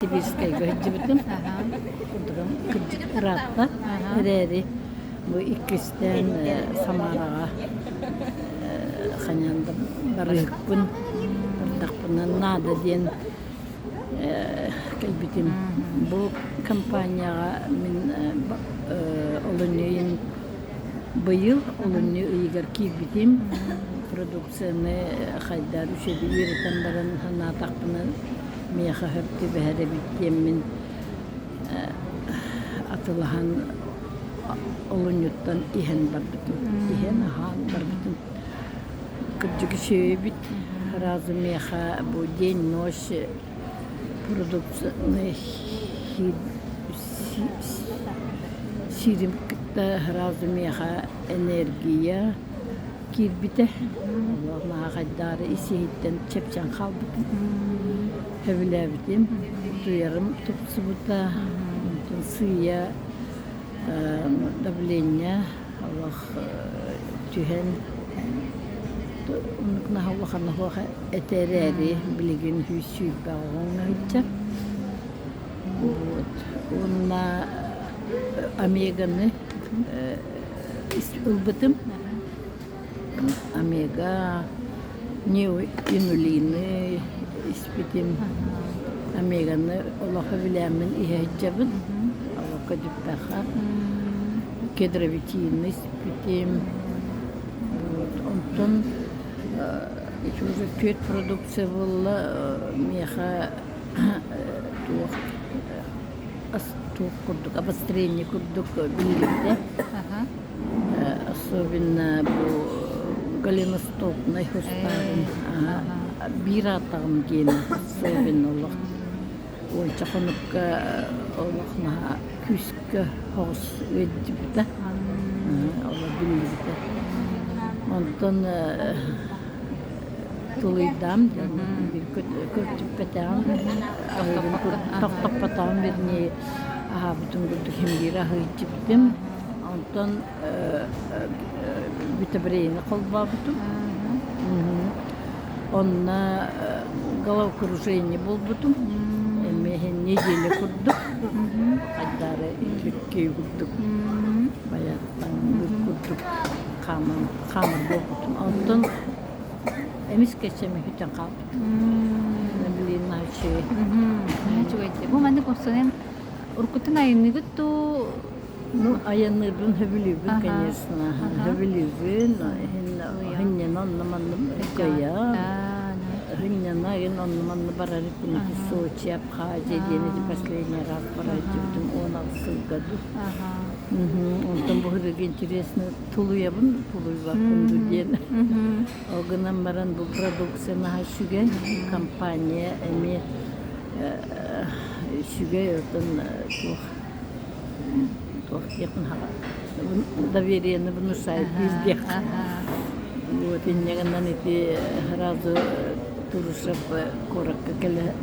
Сибирскэйгэ сылдьыбытым. Курдугум кырдьык ыраатта эрээри бу иккистээн Самараҕа хайаан да барыһыкпын, бардахпына наада диэн кэлбитим. Бу компанияҕа мин олунньу ыйын быйыл олунньу ыйыгар киирбитим. Продукцияны хайдах үчүгэйдик үөрэтэн баран санаатахпына миэхэ сөп түбэһэр эбит диэммин атылаһан олунньуттан иһэн барбытым. Иһэн аһаан барбытым. Кырдьык үчүгэйбит. Сразу миэхэ бу день-ночь продукцияны сиирим кытта сразу миэхэ энергия киирбитэ. Наһаа хайдаары ис-иһиттэн чэпчээн хаалбытым. Сөбүлээбитим, утуйарым тупсубута, онтон сыыйа давление олох түһэн оннук наһаа улаханна суох этэ эрээри билигин 120 оҕоҥ сылдьар. Вот. Уонна омеганы ылбытым. Омега, неоинулины испитим. Омеганы олохо билээммин иһэ сылдьабын. Олоххо дьүппэхэ. Кедровитины испитим. Вот. Онтон ити уже түөрт продукция буолла миэхэ туох туох курдук обострение курдук биллибитэ. Особенно бу голеностопнай хустаабын биир аатаҕым диэн особенно олох уонча хонукка олох наһаа күүскэ соҕус ыалдьыбыта олох биллибитэ. Онтон тулуйдаам диэн көрдүппэтэҕим аһыырым тохтоппотоҕум вернее аһаабытым курдук иһин биир аһыйдьыбытым. Онтон бүтэбрейни холбообутум. Онно головокружение буолбутум. Эмиэ неделя курдук. Хайдаары икки курдук баяттаҥныыр курдук хааман хаамар буолбутум. Онтон эмискэ чэми бүтэн хаалбытым. Блин, наһаа үчүгэй. Наһаа үчүгэй. Бу маннык охсунан уруккуттан айанныгыт дуу Ну, айанныырбын сөбүлүүбүн, конечно. Сөбүлүүбүн. Һынньана онно-манна кыайан. Һынньана ин онно-манна барар этим. Сочи, Абхазия диэн эти последний раз барар этибитим 16 сылга ду. Онтон бу ырыга интересно тулуйабын, тулуйбаппын ду диэн. Ол гынан баран бу продукция наһаа үчүгэй. Компания эмиэ үчүгэй, оттон туох туох диэхпин довериены внушает диэх. Вот инньэ гынан ити сразу Турушев куоракка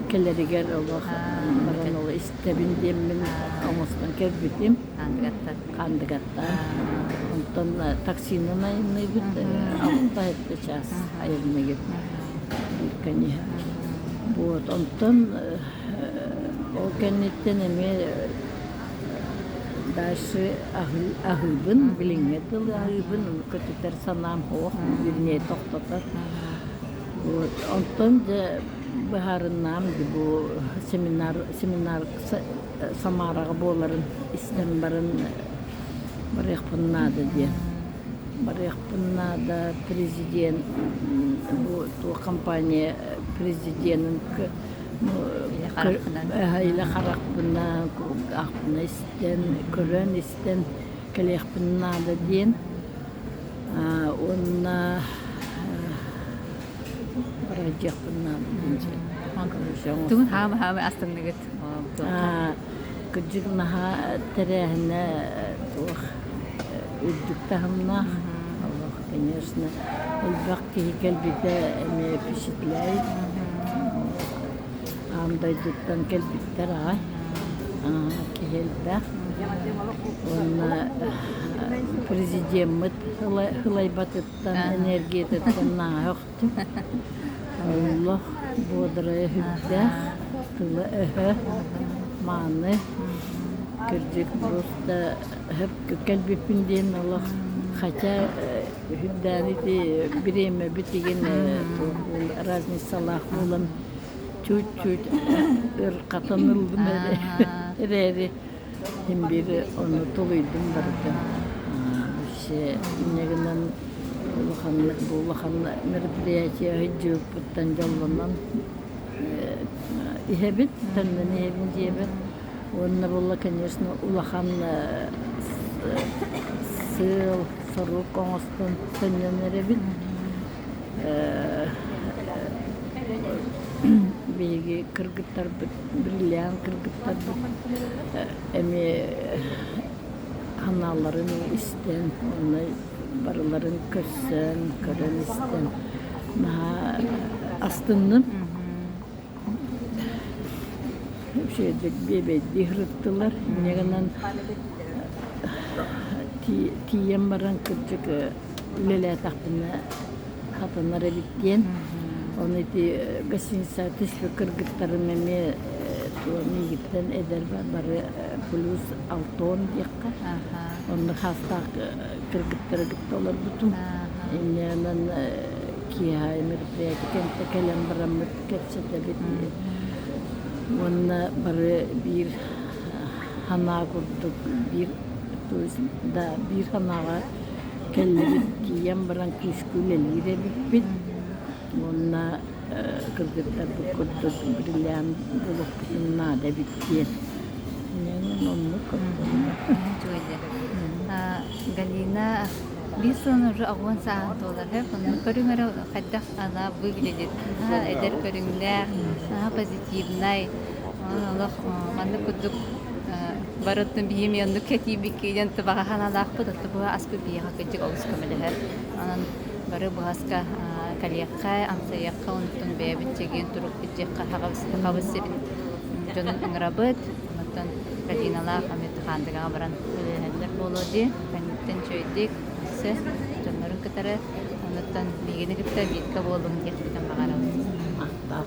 кэлэригэр олох баран ол истэбин диэммин оҥостон кэлбитим. Хаандыгаттан. Онтон таксинан айанныыбыт 6 час айанныыбыт биир кэнниһэ. Вот онтон Ол кэнниттэн эмиэ дальше аһыыбын, билиҥҥэ дылы аһыыбын, көтүтэр санаам суох, вернее тохтотор. Вот. Онтон дьэ быһаарыннаам бу семинар, семинар Самараҕа буоларын истэн баран барыахпын наада диэн. Барыахпын наада президент бу туох компания президенин илэ харахпынан, кулгаахпынан истэн, көрөн истэн кэлиэхпин наада диэн уонна барайдыахпын наада диэн Тугун хаама-хаама астынныгыт? Кырдьык наһаа тэрээһинэ туох үрдүк таһымнаах. Олох, конечно, элбэх киһи кэлбитэ эмиэ впечатляет. Аан дойдуттан кэлбиттэр аҕай. Киһи элбэх. Уонна президеммит ылайбатыттан, энергиятыттан наһаа сөхтүм. Олох бодрая сүрдээх. Тыла-өһө мааны, кырдьык просто сөпкө кэлбиппин диэн олох хотя үрдээн ити бириэмэбит игин разницалаах буолан чуть-чуть ырхатан ыллым эрээри син биир ону тулуйдум барытын. Вообще инньэ гынан улаханнык бу улахан мероприятие сылдьыбыппыттан дьоллонон иһэбит, төннөн иһэбин дьиэбэр. Уонна буолла, конечно, улахан сыал, сорук оҥостон төннөн эрэбит. Биһиги кыргыттарбыт, бриллиант кыргыттарбыт эмиэ ханаалларын истэн, уонна барыларын көрсөн, көрөн-истэн наһаа астынным. Үчүгэйдик биэбэйдии сырыттылар. Инньэ гынан тиийэн баран кырдьык үлэлээтэхпинэ хатанар эбит диэн. Ону ити гостиницаҕа түспүт кыргыттарым эмиэ миигиттэн эдэр бары плюс алтон диэххэ. Онно хаастаах кыргыттары кытта олорбутум. Инньэ гынан киэһэ мероприятие кэнтэ кэлэн бараммыт кэпсэтэбит. Уонна бары биир санаа курдук биир то есть да биир санааҕа кэллибит тиийэн баран күүскэ үлэлиир эбиппит. Уонна кыргыттарбыт курдук бриллиант булуохпутун наада эбит диэн. Оннук Үчүгэйдик. Галина биир сылын уже оҕуон сааһын туолар онно көрүҥ эрэ хайдах она выглядит эдэр көрүҥнээх наһаа позитивнай олох маннык курдук барыттын биһиэм оннук кэтиибикки диэн баҕа санаалаахпыт оттон бу аспыт биһиэхэ кырдьык олус көмөлөһөр онон бары быһаска кэлиэххэ амсайыахха онтон бэйэбит чэгиэн турукпут диэххэ Сахабыт сирин дьонун ыҥырабыт онтон Галиналаах эмиэ Хаандыгаҕа баран үлэлэһэллэр буолуо дии кэнниттэн үчүгэйдик өссө дьоннорун кытары онуттан биһигини кытта бииргэ буолуҥ диэхпитин баҕарабыт. Махтал.